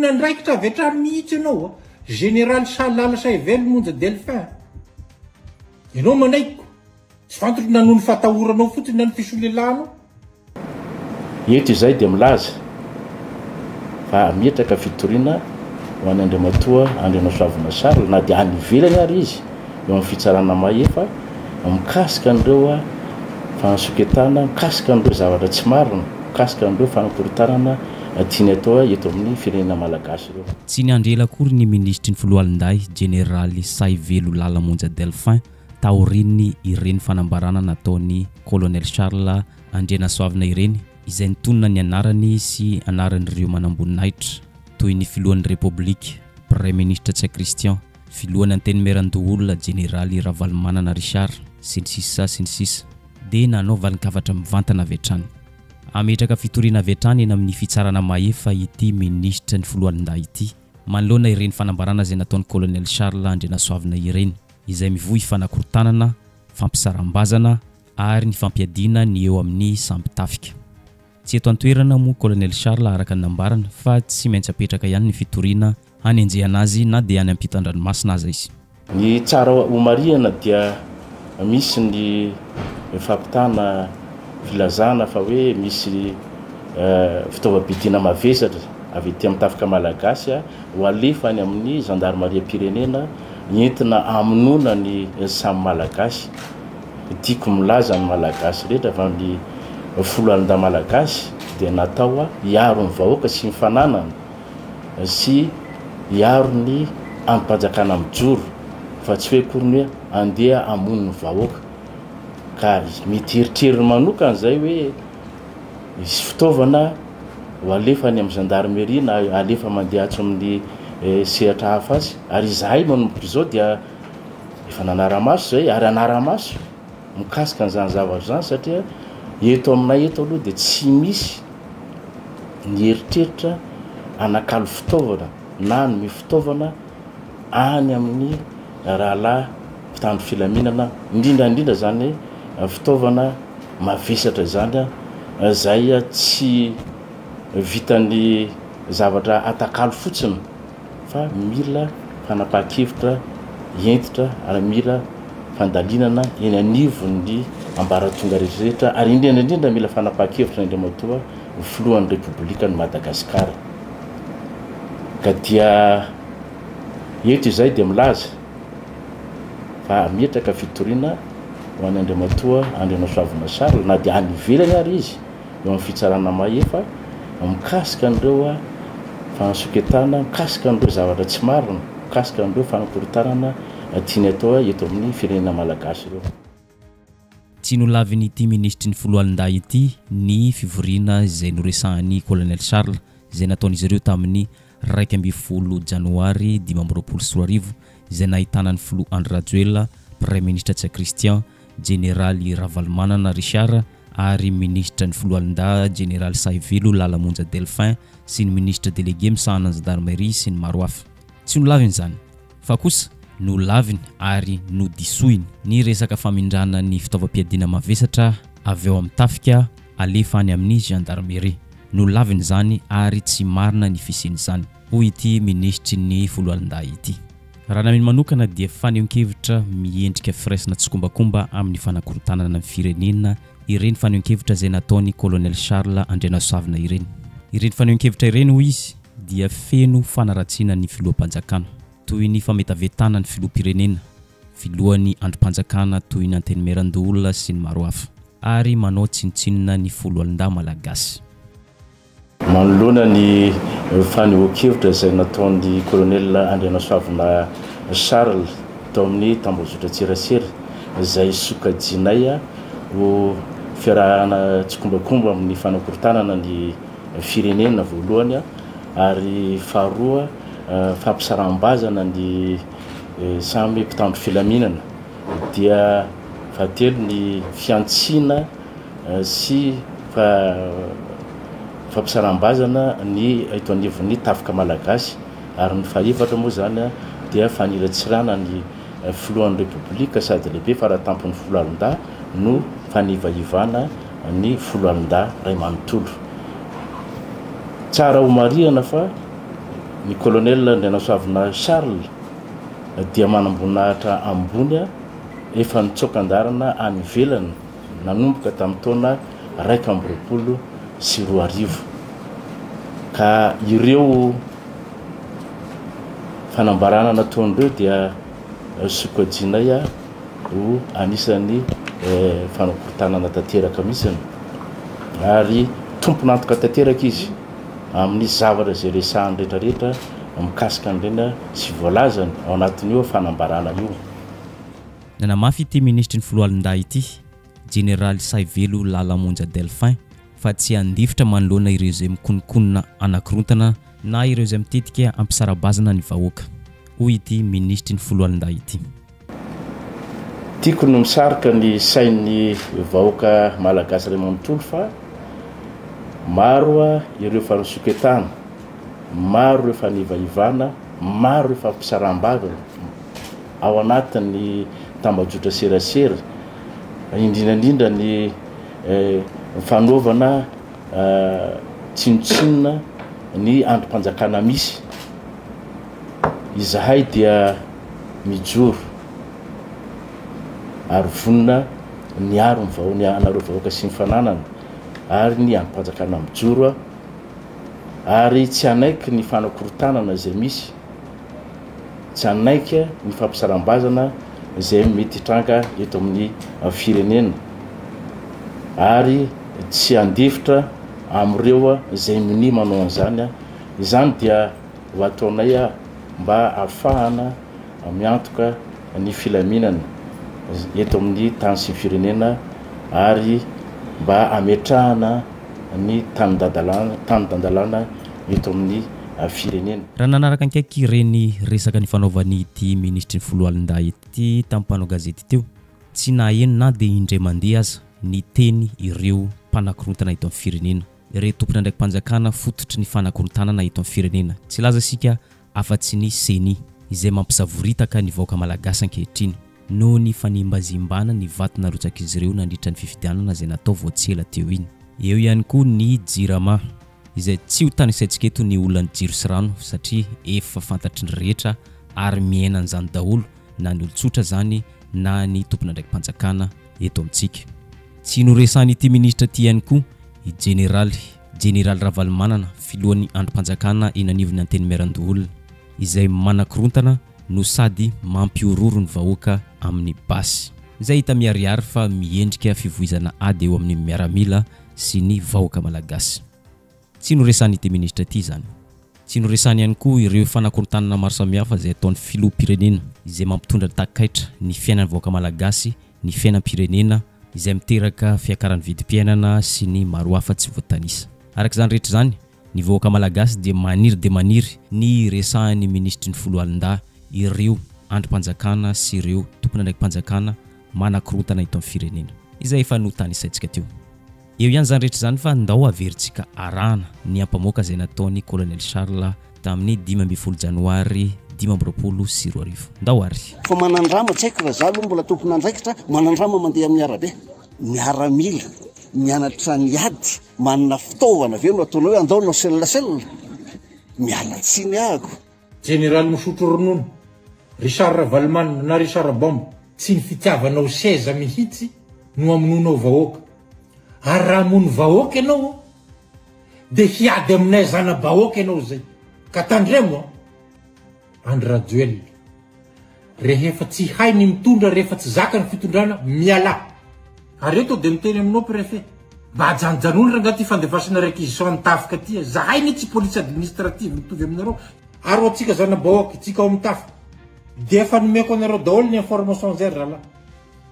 Tompon'andraikitra avy hatrany mihitsy ianao a! Général Chalala Sahivelo Monja Delphin. Ianao manaiky ko. Tsy fantatro na noho ny fatahoranao fotsiny na ny fisolelahanao. Eto izahay dia milaza fa hametraka fitoriana ho an'i Andriamatoa Andrianasoavina Charles na dia any ivelany ary izy eo amin'ny fitsarana mahefa mikasika an'ireo fanasoketana, mikasika an'ireo zavatra tsy marina, mikasika an'ireo fanakorontanana tiany atao eto amin'ny firenena malagasy ireo. Tsy niandry ela akory ny minisitry ny foloalindahy Jeneraly Sahivelo Lala Monja Delphin taorian'ny ireny fanambarana nataon'i Colonel Charles Andrianasoavina ireny izay nitonona ny anarany sy anaran'ireo manamboninahitra toy ny filohan'ny Repoblika, Praiminisitra Ntsay Christian, filohan'ny Antenimierandoholona Jeneraly Ravalomanana Richard, sy ny sisa sy ny sisa dia nanao valin-kafatra mivantana avy hatrany. Hametraka fitoriana avy hatrany eny amin'ny fitsarana mahefa ity minisitra ny foloalindahy ity manoloana ireny fanambarana izay nataon'i Colonel Charles Andrianasoavina ireny izay mivoy fanakorontanana, fampisaram-bazana ary ny fampiadiana ny eo amin'ny samby tafika. Tsy eto an-toerana moa Colonel Charles araka ny nambarany fa tsy maintsy apetraka ihany ny fitoriana hanenjehana azy na dia any ampitan-dranomasina aza izy. Ny tsara homarihana dia misy ny fampitana filazana fa hoe misy fitaovam-piadiana mavesatra avy aty amin'ny tafika malagasy ho alefa any amin'ny zandarimariam-pirenena entina hamonoana ny samy malagasy. Tiako milaza ny malagasy rehetra fa ny foloalindahy malagasy dia natao hiaro ny vahoaka sy ny fananany sy hiaro ny andrim-panjakana mijoro fa tsy hoe akory ny hoe andeha hamono ny vahoaka. Ka mety eritreriny manokana izay hoe hisy fitaovana ho alefa any amin'ny gendarmerie na alefa mandeha atsy amin'ny sehatra hafa atsy ary izahay manomboka izao dia Efa nanara-maso izay ary hanara-maso mikasika an'izany zavatra izany satria eto aminay eto aloha dia tsy misy ny eritreritra hanakalo fitaovana na hanome fitaovana any amin'ny rahalahy mpitandro filaminana, indrindra indrindra izany fitaovana mavesatra izany izay tsy vitan'ny zavatra atakalo fotsiny. fa mila fanapahan-kevitra hentitra ary mila fandalinana eny anivon'ny ambaratonga rehetra ary indrindra indrindra mila fanapahan-kevitra Andriamatoa Filohan'ny Repoblikan'i Madagasikara. Ka dia eto izahay dia milaza fa hametraka fitoriana ho an'i Andriamatoa Andrianasoavina Charles na dia any ivelany ary izy eo amin'ny fitsarana mahefa mikasika an'ireo fanasoketana, mikasika an'ireo zavatra tsy marina, mikasika an'ireo fanakorontanana tiany atao eto amin'ny firenena malagasy ireo. Tsy nolavin'ity minisitry ny foloalindahy ity ny fivoriana izay noresahan'i Colonel Charles izay nataon'izy ireo tamin'ny 11 janoary 2025 izay nahitana ny filoha Andry Rajoelina, Praiminisitra Ntsay Christian, Jeneraly Ravalomanana Richard ary minisitra ny foloalindahy Jeneraly Sahivelo Lala Monja Delphin sy ny minisitra delege misahana ny zandarmeria sy ny maro hafa. Tsy nolaviny izany, fa kosa nolaviny ary nodisoiny ny resaka famindrana ny fitaovam-piadiana mavesatra avy ao amin'ny tafika alefa any amin'ny gendarmerie. Nolaviny izany ary tsy marina ny fisian'izany, hoy ity minisitry ny foloalindahy ity. Raha ny aminy manokana dia fanehoan-kevitra miendrika firaisana tsikombakomba amin'ny fanakorontanana ny firenena ireny fanehoan-kevitra izay nataon'i Colonel Charles Andrianasavina ireny. Ireny fanehoan-kevitra ireny, hoy izy, dia feno fanaratsiana ny filoham-panjakana, toy ny fametavetana ny filoham-pirenena, filohan'ny andrim-panjakana toy ny Antenimierandoholona sy ny maro hafa, ary manao tsinontsinona ny foloalindahy malagasy. Manoloana ny fanehoan-kevitra izay nataon'ny Colonel Andrianasoavina Charles tao amin'ny tambazotran-tserasera izay sokajianay ho fiarahana tsikombakomba amin'ny fanakorontanana ny firenena voalohany ary faharoa fampisaraham-bazana ny samy mpitandro filaminana dia fahatelo ny fihantsiana sy fampisaram-bazana ny eto anivon'ny tafika malagasy ary ny fahefatra moa izany dia faniratsirana ny filohan'ny Repoblika sady lehibe faratampon'ny foloalindahy no fanivahivana ny foloalindahy iray manontolo. Tsara homarihana fa. Ny Colonel Andrianasoavina Charles dia manamboninahitra ambony efa nitsoaka an-dalana any ivelany nanomboka tamin'ny taona 2021 ka ireo fanambarana nataon'ireo dia sokajianay ho anisan'ny fanakorontanana tanteraka mihitsy ary tompon'antoka tanteraka izy amin'ny zavatra izay resahany rehetrarehetra mikasika an'ireny sy voalazany ao anatin'io fanambarana io. Nanamafy ity minisitry ny foloalindahy ity, Jeneraly Sahivelo Lala Monja Delphin, fa tsy handefitra manoloana ireo izay mikononkonona hanakorontana na ireo izay mitetika hampisara-bazana ny vahoaka, hoy ity minisitry ny foloalindahy ity. Tiako ny misarika ny sain'ny vahoaka malagasy iray manontolo fa maro ireo fanosoketana, maro ireo fanivahivana, maro ireo fampisaraham-bavana ao anatin'ny tambajotra serasera, indrindra indrindra ny fanaovana tsinontsinona ny andrim-panjakana misy. Izahay dia mijoro ary vonona niaro ny vahoa ny anareo vahoaka sy ny fananana ary ny andrim-panjakana mijoro ary tsy hanaiky ny fanakorontanana izay misy, tsy hanaiky ny fampisaram-bazana izay mety hitranga eto amin'ny firenena ary tsy handefitra amin'ireo izay minia manao an'izany. Izany dia ho ataonay mba hahafahana miantoka ny filaminana eto amin'ny tany sy ny firenena ary mba hametrahana ny tanin-dadalàna, tanin-dandalàna eto amin'ny firenena. Raha nanaraka akaiky ireny resaka nifanaovan'ity minisitry ny foloalindahy ity tamin'ny mpanao gazety teo, tsy naheno na dia indray mandeha aza niteny ireo mpanakorontana eto amin'ny firenena. Ireo tompon'andraiki-panjakana fototry ny fanakorontanana eto amin'ny firenena. Tsy hilaza isika afa-tsy ny Ceni, izay mampisavoritaka ny vahoaka malagasy ankehitriny, noho ny fanimbazimbana ny vato narotsak'izy ireo nandritra ny fifidianana izay natao vao tsy ela teo iny. Eo ihany koa ny Jirama, izay tsy ho tanisaintsika eto ny olan'ny jiro sy rano satria efa fantatry ny rehetra ary miaina an'izany daholo na ny olon-tsotra izany na ny tompon'andraiki-panjakana eto amintsika. Tsy noresahan'ity minisitra ity ihany koa i Jeneraly Jeneraly Ravalomanana, filohan'ny andrim-panjakana eny anivon'ny Antenimierandoholona, izay manakorontana no sady mampihorohoro ny vahoaka amin'ny basy. Izay hita miharihary fa miendrika fivoizana ady eo amin'ny miaramila sy ny vahoaka malagasy. Tsy noresahan'ity minisitra ity izany. Tsy noresahany ihany koa ireo fanakorontanana maro samihafa izay ataon'ny filoham-pirenena izay mampitondra takaitra ny fiainan'ny vahoaka malagasy, ny fiainam-pirenena izay miteraka fiakaran'ny vidim-piainana sy ny maro hafa tsy voatanisa. Araka izany rehetra izany, ny vahoaka malagasy dia maniry dia maniry ny hiresahan'ny minisitry ny foloalindahy ireo andrim-panjakana sy ireo tompon'andraiki-panjakana manakorontana eto amin'ny firenena izay efa notanisaintsika teo. Eo ihany izany rehetra izany fa ndao averintsika arahana ny ampamoaka izay nataon'i Colonel Charles tamin'ny 15 janoary 2025. Ndao ary! Fa manandrama, tsy haiko raha za aloha mbola tompon'andraikitra, manandrama mandeha amin'ny arabe. Miaramila, mianatra miady, manana fitaovana ve no ataonao hoe andao hanao cell cell? Miala tsiny ahako. Jeneraly misotro ronono, Richard Ravalomanana na Richard Bomba, tsy ny fitiavanao seza mihitsy no hamonoanao vahoaka. Ary raha hamono vahoaka ianao dia hiady aminay zana-bahoaka ianao izay. Ka tandremo an! Andry Rajoelina, rehefa tsy hay ny mitondra, rehefa tsy zaka ny fitondrana, mialà. Ary eto dia miteny aminao préfet, mba ajanonjanony rangaha ty fandefasana réquisition ny tafika ty e, zahay anie tsy police administrative mitovy aminareo, ary ho antsika zana-bahoaka, tsika ao amin'ny tafika, dia efa nomeko anareo daholo ny information zay ry zalahy,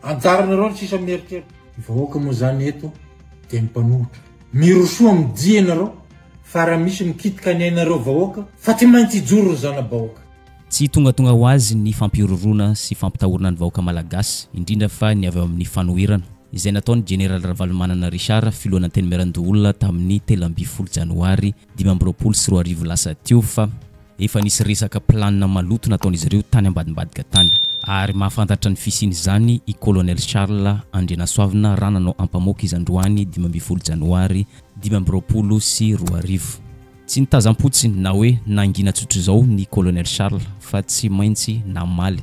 anjaranareo ny sisa mieritreritra. Ny vahoaka moa zany eto dia ny mpanohitra. Mirosoa amin'ny dia ianareo fa raha misy mikitika ny ainareo vahoaka fa tsy maintsy hijoro ny zana-bahoaka. Tsy tongatonga ho azy ny fampihorohoroana sy fampitahorana ny vahoaka malagasy, indrindra fa ny avy ao amin'ny fanoherana, izay nataon'ny Jeneraly Ravalomanana Richard, filohan'Antenimierandoholona tamin'ny 13 janoary 2025 lasa teo fa efa nisy resaka planina maloto nataon'izy ireo tany ambadimbadika tany. Ary mahafantatra ny fisian'izany i Colonel Charles Andrianasoavina raha nanao ampamoaka izy androany 15 janoary 2025. Tsy nitazam-potsiny na hoe nangina tsotr'izao ny Colonel Charles fa tsy maintsy namaly.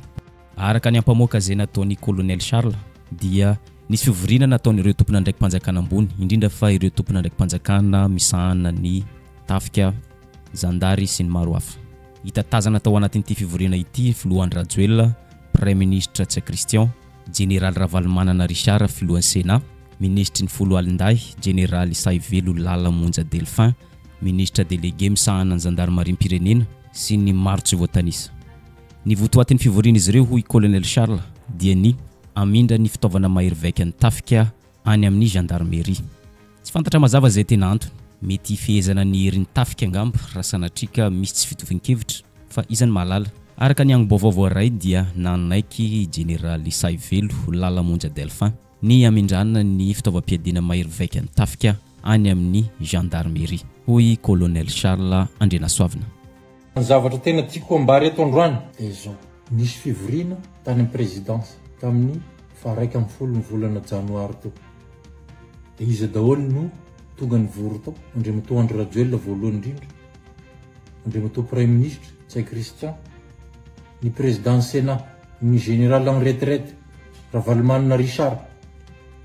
Araka ny ampamoaka izay nataon'i Colonel Charles dia nisy fivoriana nataon'ireo tompon'andraiki-panjakana ambony, indrindra fa ireo tompon'andraiki-panjakana misahana ny tafika, zandary sy ny maro hafa. Hita tazana tao anatin'ity fivoriana ity ny filoha Andry Rajoelina, Praiminisitra Ntsay Christian, Jeneraly Ravalomanana Richard filohan'ny Sénat, Minisitry ny Foloalindahy, Jeneraly Sahivelo Lala Monja Delphin, Minisitra delege misahana ny zandarimariam-pirenena sy ny maro tsy voatanisa. Ny votoatin'ny fivorian'izy ireo hoy Colonel Charles dia ny hamindra ny fitaovana mahery vaika ny tafika any amin'ny gendarmerie. Tsy fantatra mazava izay tena antony. Mety hifehezana ny herin'ny tafika angamba raha sanatria ka misy tsy fitovian-kevitra fa iza no mahalala. Araka ny angom-baovao voaray dia nanaiky i Jeneraly Sahivelo Lala Monja Delphin ny hamindrana ny fitaovam-piadiana mahery vaika ny tafika any amin'ny gendarmerie, hoy Colonel Charles Andrianasoavina. Ny zavatra tena tiako ambara eto androany dia izao, nisy fivoriana tany amin'ny présidence tamin'ny faha 11 ny volana janoary teo. Dia iza daholo no tonga nivory tao? Andriamatoa Andry Rajoelina voalohany indrindra, Andriamatoa Praiminisitra Ntsay Christian, ny Président ny Sénat, ny Général en retraite Ravalomanana Richard,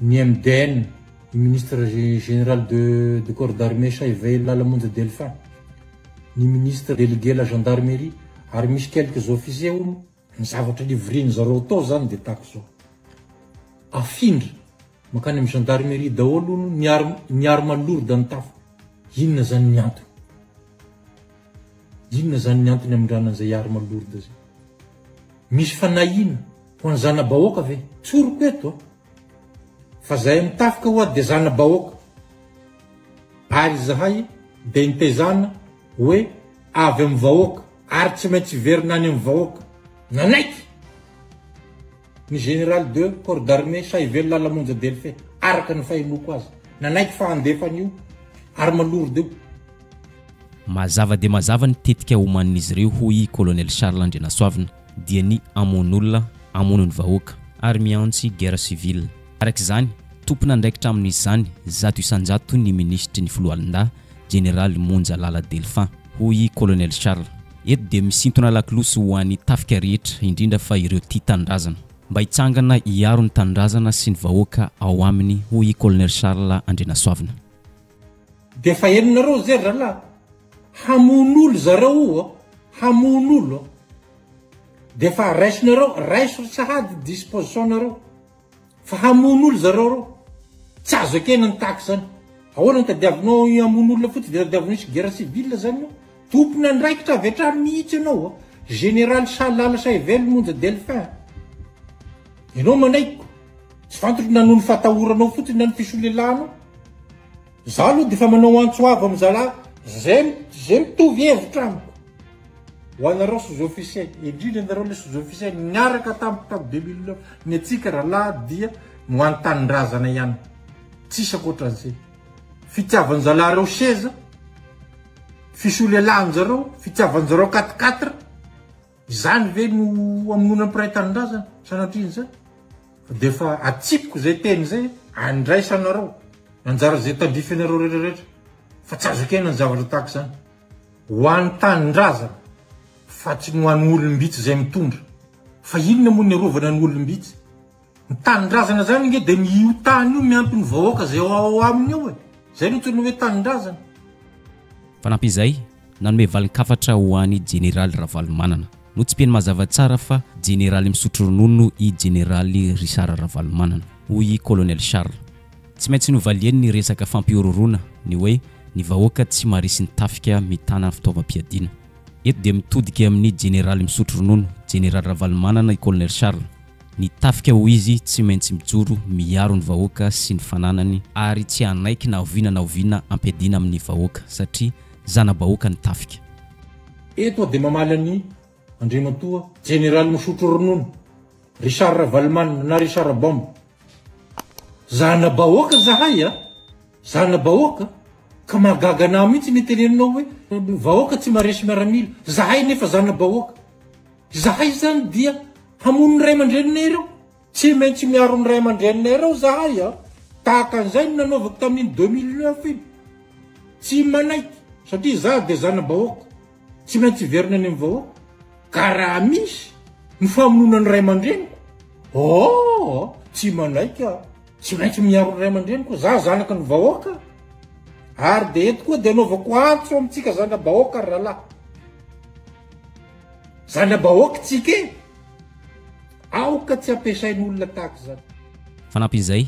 ny MDN, ny Ministre Général de de Corps d'Armée Sahivey Lalamonja Delphin, ny Ministre Délégué la Gendarmerie ary misy quelques officiers hono. Ny zavatra nivorian'ny zareo tao zany dia tahaka izao, afindra mankany amin'ny gendarmerie daholo hono ny arme, ny arme lourde ny tafika. Inona zany ny antony? Inona zany ny antony amindrana an'izay arme lourde zay? Misy fanahiana ho an'ny zana-bahoaka ve? Tsoriko eto a! Fa zahay mitafika hoa dia zana-bahoaka. Ary izahay dia nitezana hoe avy amin'ny vahoaka ary tsy maintsy hiverina any amin'ny vahoaka. Nanaiky ny général de corps d'armée Sahivelo Lalamonja Delphin, araka ny fahenoako azy. Nanaiky fa handefa an'io arme lourde io. Mazava dia mazava ny tetika omanin'izy ireo hoy i Colonel Charles Andrianasoavina dia ny hamono olona, hamono ny vahoaka ary miantsy guerre civile. Araka izany, tompon'andraikitra amin'izany 100% ny minisitry ny foloalindahy, Jeneraly Monja Lala Delphin, hoy i Colonel Charles. Eto dia misintona lakolosy ho an'ny tafika rehetra, indrindra fa ireo tia tanindrazana. Mba hitsangana hiaro ny tanindrazana sy ny vahoaka ao aminy, hoy i Colonel Charles Andrianasoavina. Dia efa henonareo zay ry zalahy? Hamono olo zareo o a! Hamono olo a! Dia efa raisinareo, raiso sahady disposition nareo. Fa hamono olo zareo reo. Tsy azo ekena ny tahaka izany. Ahoana no tadiavinao hamono olona fotsiny dia tadiavinao hisy guerre civile zany eo? Tompon'andraikitra avy hatrany mihitsy ianao a! Général Chalala Sahivelo Monja Delphin. Ianao manaiky ko. Tsy fantatro na noho ny fatahoranao fotsiny na ny fisolelahanao. Za aloha dia efa manao antso avo amin'ny zalahy zay zay mitovy hevitra amiko. Ho anareo sous-officier, indrindra ianareo le sous-officier niaraka tamiko tamin'ny 2009, ny antsika rahalahy dia ny ho an'ny tanindrazana ihany. Tsisy ankoatran'izay. Fitiavan-jalahy reo seza, fisolelahan-jareo, fitiavan-jareo quatre quatre, izany ve no hamonoana mpiray tanindrazana? Sanatria an'izany. Fa dia efa atsipiko izay teny izay, andraisanareo anjara izay tandrify anareo rehetra rehetra. Fa tsy azo ekena ny zavatra tahaka izany. Ho an'ny tanindrazana fa tsy ny ho an'ny olom-bitsy izay mitondra. Fa inona moa ny arovana ny olom-bitsy? Ny tanindrazana zany nge dia ny io tany io miampy ny vahoaka izay ao aminy ao e. Zay no antsoina hoe tanindrazana. Fanampin'izay, nanome valin-kafatra ho an'i Jeneraly Ravalomanana. Notsipihany mazava tsara fa Jeneraly misotro ronono i Jeneraly Richard Ravalomanana, hoy i Colonel Charles. Tsy maintsy novaliany ny resaka fampihorohoroana, ny hoe ny vahoaka tsy maharesy ny tafika mitana fitaovam-piadiana. Eto dia mitodika amin'ny Jeneraly misotro ronono, Jeneraly Ravalomanana i Colonel Charles. Ny tafika hoy izy tsy maintsy mijoro miaro ny vahoaka sy ny fananany ary tsy hanaiky na oviana na oviana ampiadiana amin'ny vahoaka satria zana-bahoaka ny tafika. Eto aho dia mamaly an'i Andriamatoa Jeneraly misotro ronono, Richard Ravalomanana na Richard Bombe. Zana-bahoaka zahay a! Zana-bahoaka? Ka mahagaga anah mihitsy ny teneninao hoe vahoaka tsy maharesy miaramila. Zahay nefa zana-bahoaka. Zahay zany dia hamono ny ray aman-dreninay ireo. Tsy maintsy miaro ny ray aman-dreninay ireo zahay a! Tahaka an'izay no nanaovako tamin'iny 2009 iny. Tsy manaiky. Satria izaho dia zana-bahoaka, tsy maintsy hiverina any amin'ny vahoaka. Ka raha misy ny famonoana ny ray aman-dreniko, oh, tsy manaiky aho. Tsy maintsy miaro ny ray aman-dreniko, za zanaky ny vahoaka. Ary dia eto koa dia anaovako antso amintsika zana-bahoaka ry rahalahy. Zana-bahoaka tsika e! Aoka tsy ampiasain'olona tahaka izany. Fanampin'izay,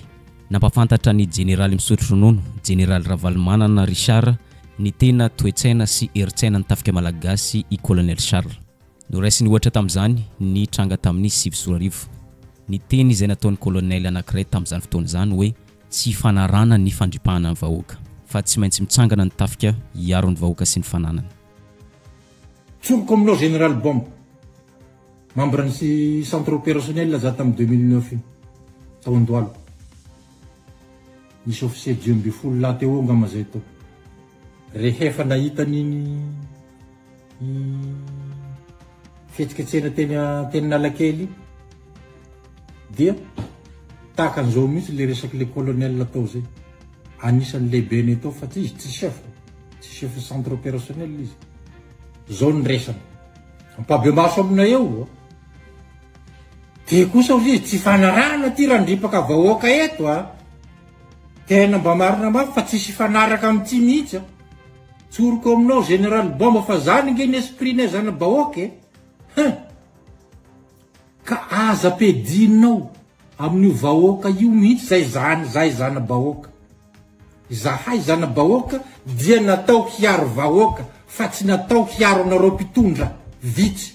nampahafantatra ny jeneraly misotro ronono, Jeneraly Ravalomanana Richard, ny tena toe-tsaina sy herin-tsainan'ny tafika malagasy i Colonel Charles. Noraisiny ohatra tamin'izany ny tranga tamin'ny 2009. Ny teny izay nataon'ny Colonel anankiray tamin'izany fotoana izany hoe tsy ifanarahana ny fandripahana ny vahoaka, fa tsy maintsy mitsangana ny tafika hiaro ny vahoaka sy ny fananany. Tsoriko aminao Général Bomba, membre ny centre opérationnel za tamin'ny 2009 iny, tao Andohalo. Nisy officier 15 lahy teo angamba zay tao. Rehefa nahita an'iny fihetsiketsehana teny teny Analakely iny dia tahaka an'izao mihitsy le resak'le colonel tao zay. Anisan'ny lehibenay tao fa tsy izy tsy chef, tsy chef centre opérationnel izy. Zao ny resany. Ampabemaso aminay eo. Dia kosa hozy izy tsy fanarahana ty randripaka vahoaka eto a. Tena mba marina mafy fa tsisy hifanaraka amin'ity mihitsy a. Tsoriko aminao Général Bomba fa zany nge ny esprit-nay zana-bahoaka e. Hein. Ka aza ampiadinao amin'io vahoaka io mihitsy zay zany zahay zana-bahoaka. Izahay zana-bahoaka dia natao hiaro vahoaka fa tsy natao hiaro anareo mpitondra vitsy.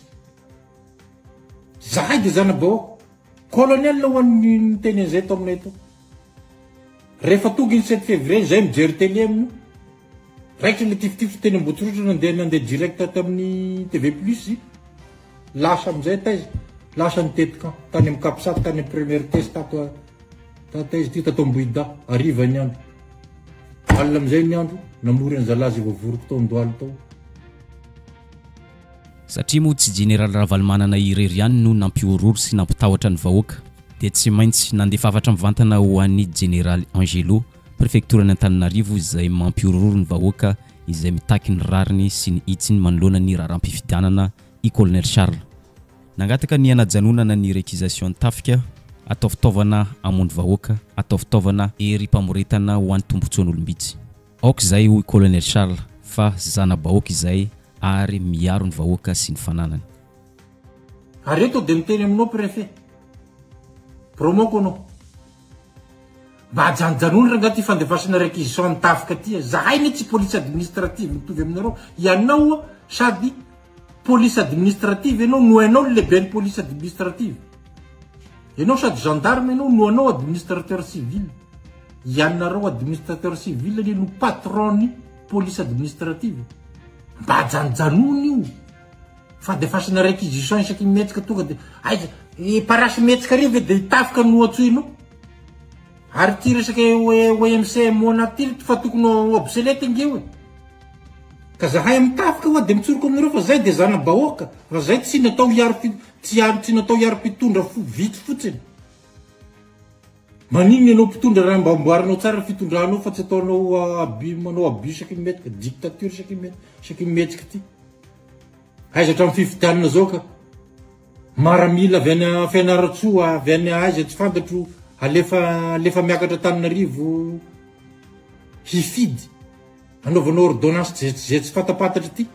Zahay dia zana-bahoaka. Colonel ho an'ny niteny an'izay tao aminay tao. Rehefa tonga iny 7 février zay mijery télé amin'io. Raikitra ilay tifitifitra teny Ambohitsirohitra nandeha nandeha direct tamin'ny TV plus. Lasa amin'izay taiza? Lasa nitety camp tany amin'ny Capsat tany amin'ny première test tato taiza ity tato Ambohidahy. Hariva ny andro. Alina amin'izay ny andro namory an'zalahy izay voavoriko tao Andohalo tao. Satria moa tsy Jeneraly Ravalomanana irery ihany no nampihorohoro sy nampitahotra ny vahoaka dia tsy maintsy nandefa hafatra mivantana ho an'i Jeneraly Angelo, prefektoran'i Antananarivo izay mampihorohoro ny vahoaka izay mitaky ny rariny sy ny hitsiny manoloana ny raharaham-pifidianana i Colonel Charles. Nangataka ny hanajanonana ny réquisition ny tafika, atao fitaovana hamono vahoaka, atao fitaovana herim-pamoretana ho an'ny tombontsoan'olom-bitsy. Aoka izay hoy Colonel Charles fa zana-bahoaka izay ary miaro ny vahoaka sy ny fananany. Ary eto dia miteny aminao préfet, promoko anao. Mba ajanonjanony rangaha ty fandefasana réquisition ny tafika ty a. Zahay anie tsy police administrative mitovy aminareo. Ianao sady police administrative ianao no hainao ny lehiben'ny police administrative. Ianao sady gendarme ianao no anao administrateur civil. Ianareo administrateur civil anie no patron-ny police administrative. Mba ajanonjanony io. Fandefasana réquisition isaky ny mihetsika tonga dia aiza e parasy mihetsika re ve dia hitafika no antsoinao. Ary ity resaka OMC Mona ity fa tokony ho obsolète nge io e. Ka zahay amin'ny tafika hoa dia mitsoroka aminareo fa zay dia zana-bahoaka fa zay tsy natao hiaro tsy tsy natao hiaro mpitondra fo vitsy fotsiny. Maninona ianao mpitondra raha mba amboarinao tsara ny fitondranao fa tsy ataonao abus manao abus isaky ny mihetsika dictature isaky ny isaky ny mihetsika ity. Aiza hatramin'ny fifidianana zao ka maramila avy any Fianarantsoa avy any aiza tsy fantatro alefa alefa miakatra Antananarivo hifidy anaovana ordonnance zay zay tsy fantapantatra ity.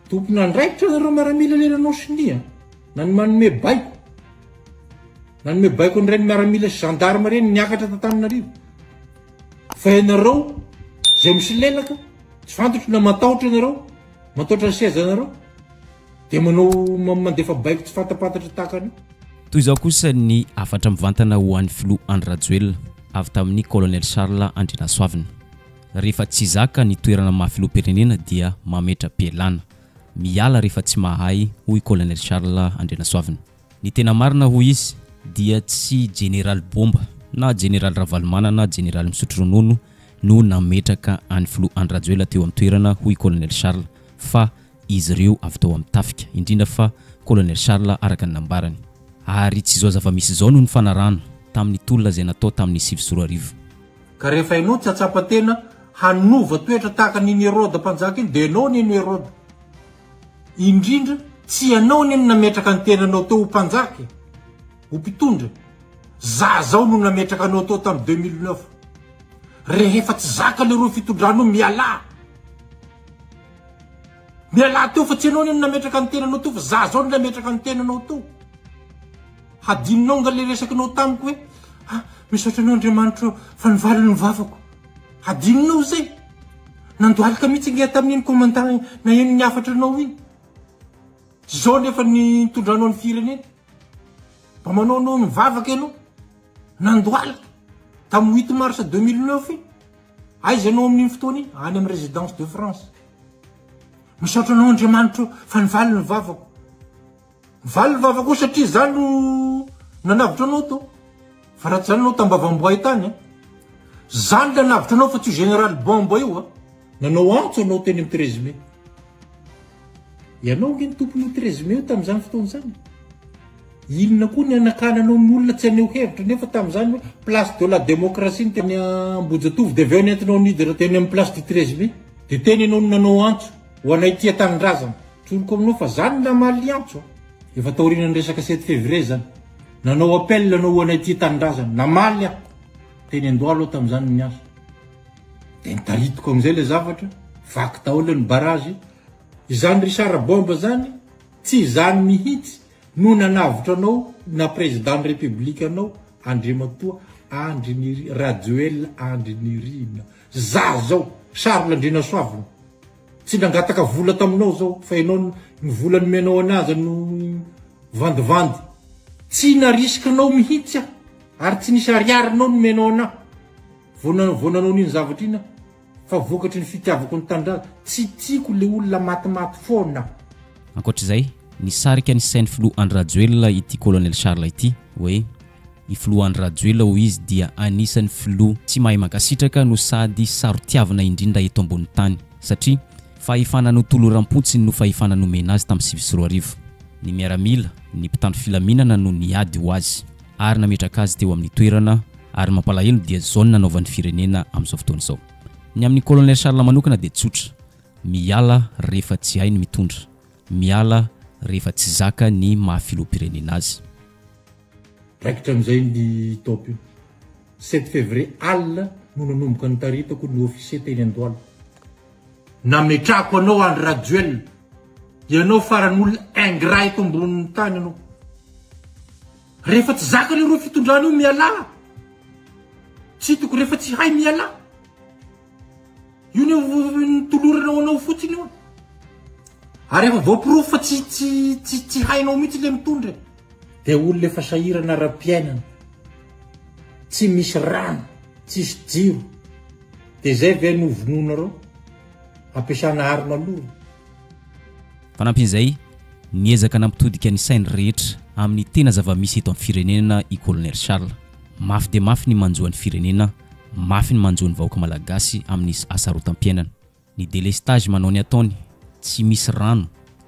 Tompon'andraikitra nareo miaramila le nanao sonia na ny manome baiko nanome baiko an'ireny miaramila sy gendarme ireny niakatra t'Antananarivo fa ianareo zay misolelaka tsy fantatro na matahotra ianareo matahotra ny seza anareo dia manao mandefa baiko tsy fantapantatra tahaka an'io. Toy izao kosa ny hafatra mivantana ho an'ny filoha Andry Rajoelina avy tamin'ny Colonel Charles Andrianasoavina. Rehefa tsy zaka ny toerana maha filoham-pirenena dia mametra-pialana. Miala rehefa tsy mahay, hoy Colonel Charles Andrianasoavina. Ny tena marina, hoy izy, dia tsy Jeneraly Bomba na Jeneraly Ravalomanana na Jeneraly Misotro Ronono no nametraka an'ny filoha Andry Rajoelina teo amin'ny toerana, hoy Colonel Charles, fa izy ireo avy tao amin'ny tafika, indrindra fa Colonel Charles araka ny nambarany. Ary tsy izao zava-misy izao no nifanarahana tamin'ny tolona izay natao tamin'ny 2009. Ka rehefa ianao tsy hahatsapa tena. hanova toetra tahaka an'iny Heroda mpanjaka iny, dia ianao anie no Heroda. Indrindra, tsy ianao anie no nametraka ny tenanao teo ho mpanjaka e, ho mpitondra. Za zao no nametraka anao teo tamin'ny 2009. Rehefa tsy zaka leroa fitondranao, mialà. Mialà teo fa tsy ianao anie no nametraka ny tenanao teo fa za zao no nametraka ny tenanao teo. Hadinonao nga le resakinao tamiko hoe ah, misaotra anao Andriamanitra fa nivaly ny vavako. Hadinonao zay. Nandohalika mihitsy nge tamin'iny commandant naheno ny hafatra anao iny. Zao nefa ny nitondranao ny firenena. Mba manao anao mivavaka ianao. Nandohalika. Tamin'ny 8 mars 2009 iny. Aiza ianao amin'iny fotoana iny? Any amin'ny résidence de France. Misaotra anao Andriamanitra fa nivaly ny vavako. Mivaly ny vavako satria za no nanavotra anao tao. Fa raha tsy zany anao tambavamboay tany a. Za no nanavotra anao fa tsy io général bomba io a. Nanao antso anao teny amin'ny 13 mai. Ianao nge ny tompon'io 13 mai io tamin'izany fotoana izany. Inona koa ny hanakananao ny olona tsy haneho hevitra nefa tamin'izany hoe place de la démocratie ny teny Ambohijatovo dia avy eo nentinao nidina teny amin'ny place du 13 mai. Dia teny ianao no nanao antso ho anay tia tanindrazana. Tsoriko aminao fa za no namaly antso a. Efa taorian'ny resaka sept février zany. Nanao appel anao ho anay tia tanindrazana. Namaly aho. Teny Andohalo aho tamin'izany no niasa. Dia nitaritiko amin'izay ilay zavatra. Vaky daholo ny barrage. Izany Richard Bomba zany, tsy izany mihitsy no nanavotra anao na président ny république anao Andriamatoa Andry Nirina, Rajoelina Andry Nirina. Za zao, Charles Andrianasoavina. Tsy nangataka vola taminao zao fa ianao ny vola nomenao anah aza no vandivandy. Tsy narisikinao mihitsy aho ary tsy nisy ariarinao nomenao anah vao vao nanao an'iny zavatra iny aho fa vokatry ny fitiavako ny tanindrazana. Tsy tiako le olona matimaty foana. Ankoatra izay, nisarika ny sain'ny filoha Andry Rajoelina ity Colonel Charles ity hoe I filoha Andry Rajoelina hoy izy dia anisan'ny filoha tsy mahay mankasitraka no sady saro-tiavina indrindra eto ambony tany satria fahefana notoloram-potsiny no fahefana nomena azy tamin'ny 2009. Ny miaramila, ny mpitandro filaminana no niady ho azy ary nametraka azy teo amin'ny toerana ary ny mampalahelo dia zao ny nanaovan'ny firenena amin'izao fotoana izao. Ny amin'i Colonel Charles manokana dia tsotra, miala rehefa tsy hay ny mitondra, miala rehefa tsy zaka ny maha filoham-pirenena azy. Raikitra amin'izay ny top io. Sept février alina no nanomboka nitaritako ny officier teny Andohalo. Nametrahako anao Andry Rajoelina. Ianao farany olona ingrat eto ambonin'ny tany ianao. Rehefa tsy zaka ireo fitondrana io mialà. Tsy hitako rehefa tsy hay mialà. Io ny tolorana ho anao fotsiny io. Ary efa voaporofo fa tsy tsy tsy tsy hainao mihitsy le mitondra e. Dia olona efa sahirana ara-piainana, tsy misy rano, tsisy jiro, dia izay ve no vonoinareo? Ampiasana arme lourd. Fanampin'izay, niezaka nampitodika ny sain'ny rehetra amin'ny tena zava-misy eto amin'ny firenena i Colonel Charles. Mafy dia mafy ny manjo an'ny firenena, mafy ny manjo ny vahoaka malagasy amin'ny hasarotam-piainana. Ny délestage manao ny ataony, tsy misy rano,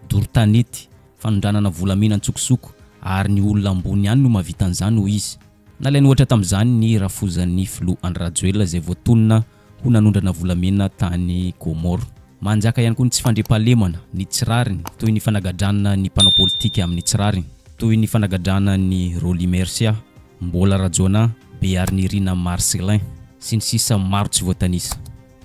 doro tanety, fanondranana volamena an-tsokosoko ary ny olona ambony ihany no mahavita an'izany hoy izy. Nalainy ohatra tamin'izany ny rafozan'ny filoha Andry Rajoelina izay voatonona ho nanondrana volamena tany Comores. Manjaka ihany koa ny tsy fandriampahalemana, ny tsy rariny, toy ny fanagadrana ny mpanao politika amin'ny tsy rariny, toy ny fanagadrana an'i Rolly Mercia, Mbola Rajaonah, Beharinirina Marcellin, sy ny sisa maro tsy voatanisa.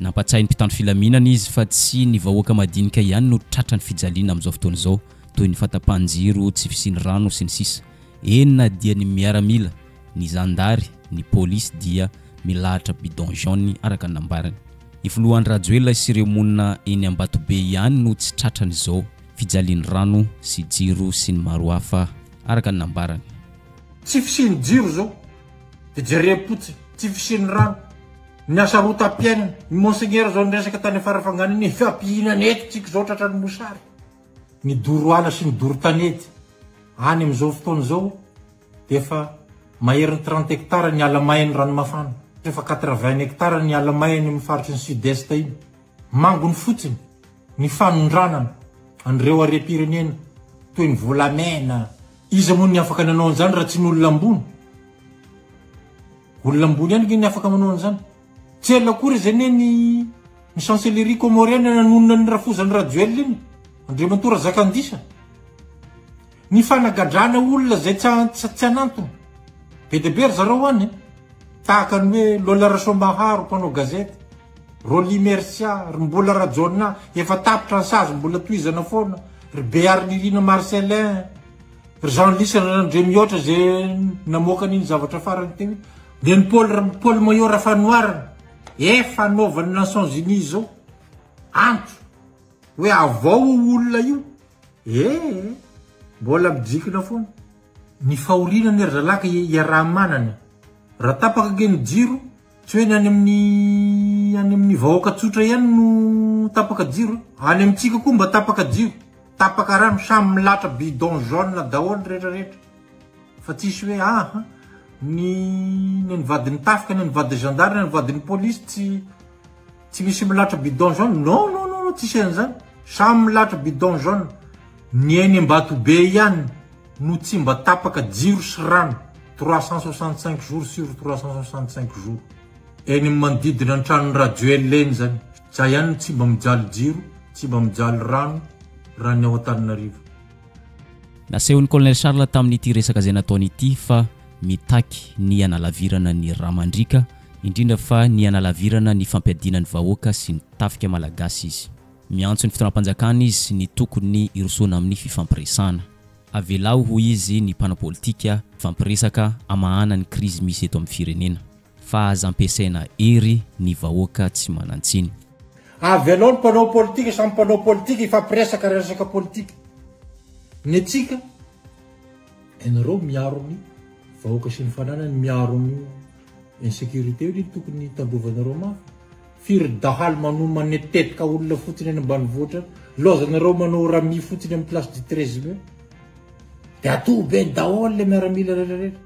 Nampatsiahy ny mpitandro filaminana izy fa tsy ny vahoaka madinika ihany no tratran'ny fijaliana amin'izao fotoana izao, toy ny fahatapahan-jiro, tsy fisian'ny rano, sy ny sisa Eny na dia ny miaramila, ny zandary, ny polisy dia milahatra bidon jaune araka ny nambarany. Ny filoha Andry Rajoelina sy ireo monina eny Ambatobe ihany no tsy tratran'izao fijalian'ny rano sy jiro sy ny maro hafa araka ny nambarany. Tsy fisian'ny jiro izao dia jerem-potsiny, tsy fisian'ny rano, ny hasarotam-piainana, i Monseigneur izao niresaka tany Farafangana iny, efa mpihinana eto tsika izao tratran'ny mosary. Ny doro ala sy ny doro tanety any amin'izao fotoana izao dia efa maherin'ny 30 hectares ny ala may any Ranomafana, efa 80 hectares ny ala may any amin'ny faritry ny Sud Est iny. Mangony fotsiny ny fanondranana an'ireo harem-pirenena toy ny volamena. Iza moa ny afaka nanao an'izany raha tsy ny olona ambony? Olona ambony ihany ange ny afaka manao an'izany. Tsy ela akory izy anie ny ny chancellerie comorienne nanonona ny rafozan'i Rajoelina iny, Andriamatoa Razakandisa. Ny fanagadrana olona izay tsy tsy an'antony. Be dia be ry zareo any e. Tahaka ny hoe Lola Rasoamaharo mpanao gazety, Rolly Mercia, ry Mbola Rajaonah, efa tapitra ny sazy mbola tohizana foana, ry Beharinirina Marcellin, ry Jean Lisy Randriamihoatra izay namoaka an'iny zavatra farany teo iny. Dia ny Paul Paul Maillot Rafanoharana, efa anaovan'ny Nations Unies izao antso hoe avao io olona io. Ee, mbola mijikina foana. Ny fahoriana anie ry zalahy ka iaraha-manana e. Raha tapaka ange ny jiro, tsy hoe ny any amin'ny any amin'ny vahoaka tsotra ihany no tapaka jiro e. Any amintsika koa mba tapaka jiro, tapaka rano, samy milatra bidon jaune daholo ny rehetra rehetra. Fa tsisy hoe aha, ny ny an'ny vadin'ny tafika, ny an'ny vadin'ny gendarme, ny an'ny vadin'ny polisy tsy Tsy misy milatra bidon jaune non non non tsisy an'izany samy milatra bidon jaune ny eny Ambatobe ihany no tsy mba tapaka jiro sy rano 365 jours sur 365 jours eny amin'ny manodidina ny tranon'i Rajoelina eny zany za ihany no tsy mba mijaly jiro tsy mba mijaly rano raha ny ao Antananarivo. Nasehon'ny Colonel Charles tamin'ity resaka izay nataony ity fa mitaky ny hanalavirana ny rà mandriaka indrindra fa ny hanalavirana ny fampiadiana ny vahoaka sy ny tafika malagasy izy. Miantso ny fitondram-panjakana izy ny tokony hirosoana amin'ny fifampiresahana. Avelao hoy izy ny mpanao politika hifampiresaka hamahana ny krizy misy eto amin'ny firenena fa aza ampiasaina hery ny vahoaka tsy manan-tsiny. Avelao ny mpanao politika samy mpanao politika hifampiresaka resaka politika. Ny antsika ianareo miaro ny vahoaka sy ny fananany miaro an'io insécurité io anie tokony tandrovanareo mafy. Firy dahalo manohy manetetika olona fotsiny any ambanivohitra any. Lozanareo manao rami fotsiny amin'ny place du 13 mai. Dia atoby eny daholo le miaramila rehetra rehetra.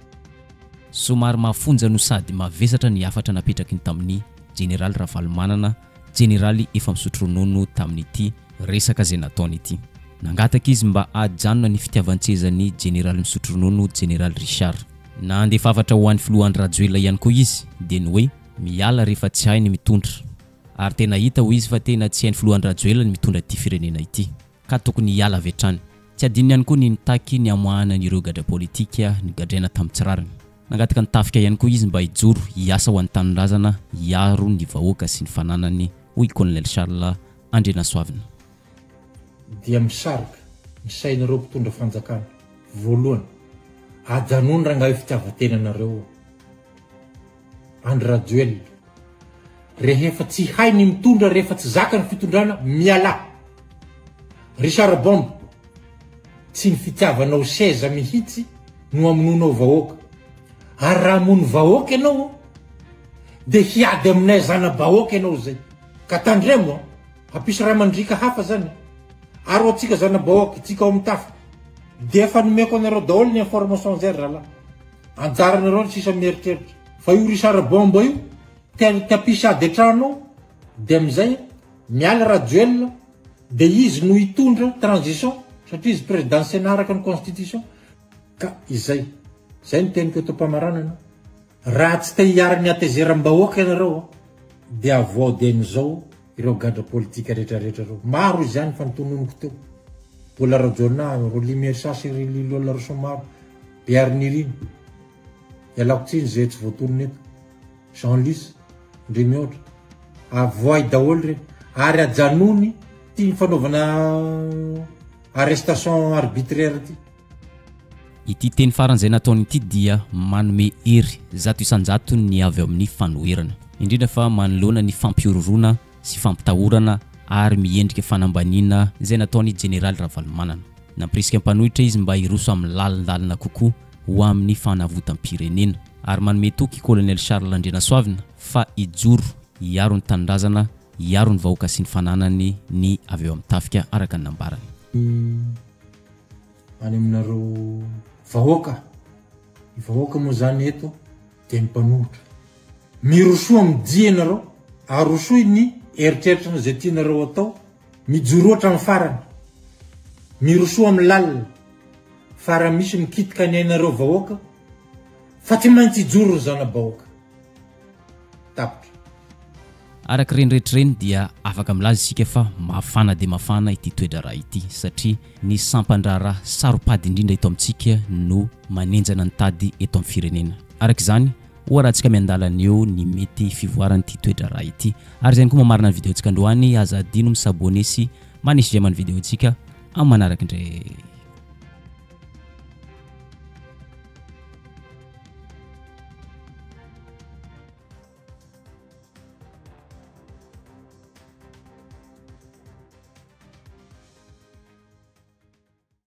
Somary mafonja no sady mavesatra ny hafatra napetraky ny tamin'ny Jeneraly Ravalomanana, jeneraly efa misotro ronono tamin'ity resaka izay nataony ity. Nangataka izy mba hajanona ny fitiavan-tsezan'ny jeneraly misotro ronono Jeneraly Richard. Nandefa hafatra ho an'ny filoha Andry Rajoelina ihany koa izy dia ny hoe miala rehefa tsy hay ny mitondra. Ary tena hita hoy izy fa tena tsy hain'ny filoha Andry Rajoelina ny mitondra ity firenena ity. Ka tokony hiala avy hatrany. Tsy adinony ihany koa ny nitaky ny hamoahana an'ireo gadra politika nogadraina tamin'ny tsy rariny. Nangataka ny tafika ihany koa izy mba hijoro hiasa ho an'ny tanindrazana hiaro ny vahoaka sy ny fananany hoy Colonel Charles Andrianasoavina. Dia misarika ny sainareo mpitondra fanjakana. Voalohany, ajanony rangahy io fitiavan-tenanareo io. Andry Rajoelina, rehefa tsy hay ny mitondra, rehefa tsy zaka ny fitondrana, mialà. Richard Bombe, tsy ny fitiavanao seza mihitsy no hamonoanao vahoaka. Ary raha hamono vahoaka ianao, dia hiady aminay zana-bahoaka ianao izay. Ka tandremo an! Hampisy ray aman-driaka hafa zany. Ary ho antsika zana-bahoaka, itsika ao amin'ny tafika, dia efa nomeko anareo daholo ny information zay ry zalahy. Anjaranareo ny sisa mieritreritra. Fa io Richard Bomba io, te te hampisy ady an-trano ao, dia amin'izay miala Rajoelina, dia izy no hitondra transition, satria izy président Sénat araka ny constitution. Ka izay. Izay no teniko eto am-pamaranana. Raha tsy te hiaro ny hatezeram-bahoaka ianareo dia avoaho dieny izao ireo gadra politika rehetra rehetra ireo. Maro izany fa notononiko teo. Bola Rajaonah, Rolly Mercia sy ry Lilola Rasoamaro, Beharinirina. Ialako tsiny izay tsy voatonona eto. Jean Lys, Ndremihoatra. Avoahy daholo ireny. Ary ajanony ity fanaovana arrestation arbitraire ity. Ity teny farany izay nataony ity dia manome hery 100% ny avy ao amin'ny fanoherana, indrindra fa manoloana ny fampihorohoroana sy fampitahorana ary miendrika fanambaniana izay nataon'i Jeneraly Ravalomanana. Nampirisika mpanohitra izy mba hiroso amin'ny lalindalina kokoa ho amin'ny fanavotam-pirenena. Ary manome toky i Colonel Charles Andrianasoavina fa hijoro hiaro ny tanindrazana, hiaro ny vahoaka sy ny fananany ny avy eo amin'ny tafika araka ny nambarany. Any aminareo vahoaka, ny vahoaka moa zany eto dia ny mpanohitra. Mirosoa amin'ny dia ianareo, arosoy ny eritreritra izay tianareo atao, mijoroa hatramin'ny farany, mirosoa amin'ny lalina, fa raha misy mikitika ny ainareo vahoaka, fa tsy maintsy hijoro ny zana-bahoaka. Tapitra. Araka ireny rehetra ireny dia afaka milaza isika fa mafana dia mafana ity toe-draharaha ity satria ny sampan-draharaha saro-pady indrindra eto amintsika no manenjana ny tady eto amin'ny firenena. Araka izany, ho arahantsika miandalana eo ny mety fivoaran'ity toe-draharaha ity. Ary izay ihany koa mamarana ny video-ntsika androany, aza adino mi-s'abonner sy manisy j'aime ny video-ntsika amin'ny manaraka indray.